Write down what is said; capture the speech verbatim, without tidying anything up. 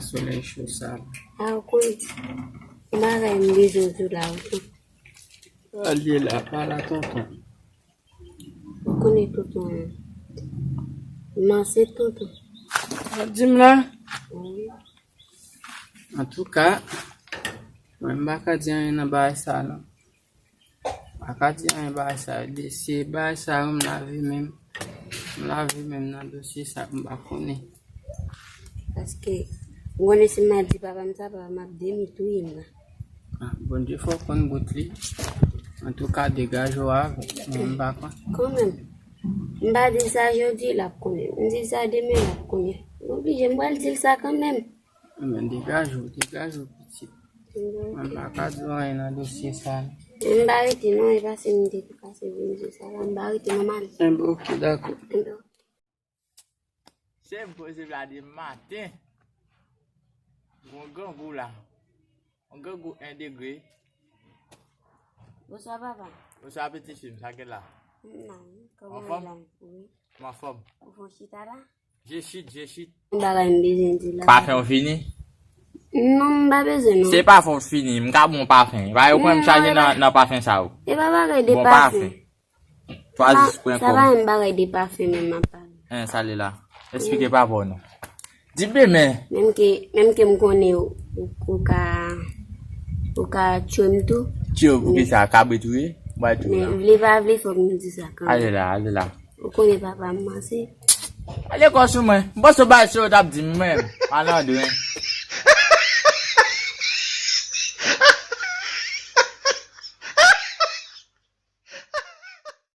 Solèy cho sa. A, ou konn, yon bagay m bezwen di w la, ou konn. Al ye la, pale a tonton. Ou konnen tonton an. M anse tonton. W ap di m la? Wi. Antouka, mwen m pa ka di anyen nan bagay sa non. M pa ka di anyen bagay sa yo. Dosye bagay sa yo, m lave men m. M lave men m nan dosye sa, m pa konnen. Paske, m konnen si m al di papa m sa, papa m ap demi touye m la. Ah, Bondye fè w konn bout li. Antouka, degaje w avè l. Mwen, m pa konn. Kanmenm. M pa di l sa jodi, l ap konnen. M di l sa demen, l ap konnen. M oblije, m pral di l sa kanmenm. Men degaje w, degaje w, pitit. Mwen pa ka di w anyen nan dosye sa non. M pa rete non, e pa si m te tou kase vin di sa la, m pa rete non, m ale. Enben, ok, dakò. Enben, ok. Se m poze la de maten. Gon grangou la. Gon grangou en degre. Bonswa, papa. Bonswa, pitit fi m, sa gen la? Non, kòman w ye la? Wi. M anfòm. Ou fè yon chita la? Je chit, je chit. Yon bagay m bezwen di la. Pafen w fini? Non, m pa bezwen non. Se pafen w fini, m ka bon pafen. Pa yo pran m chaje nan, nan pafen sa yo. E pa bagay de pafen. Bon pafen. Twa zis pwen kòm. Sa pa yon bagay de pafen menm m ap pale. Hein, sa li la. Esplike papa w non. Di m demen. Menm ke, menm ke m konnen ou, ou, ou ka, ou ka tchwe m tou. Tchwe w pou ki sa, kabrit ou ye? M bay tou la. Men vle pa vle, fòk m di sa kanmenm. Ale la, ale la. Ou konnen papa m manse. Ale kò sou mwen. M panse w bay se yo t ap di m menm. Malandren.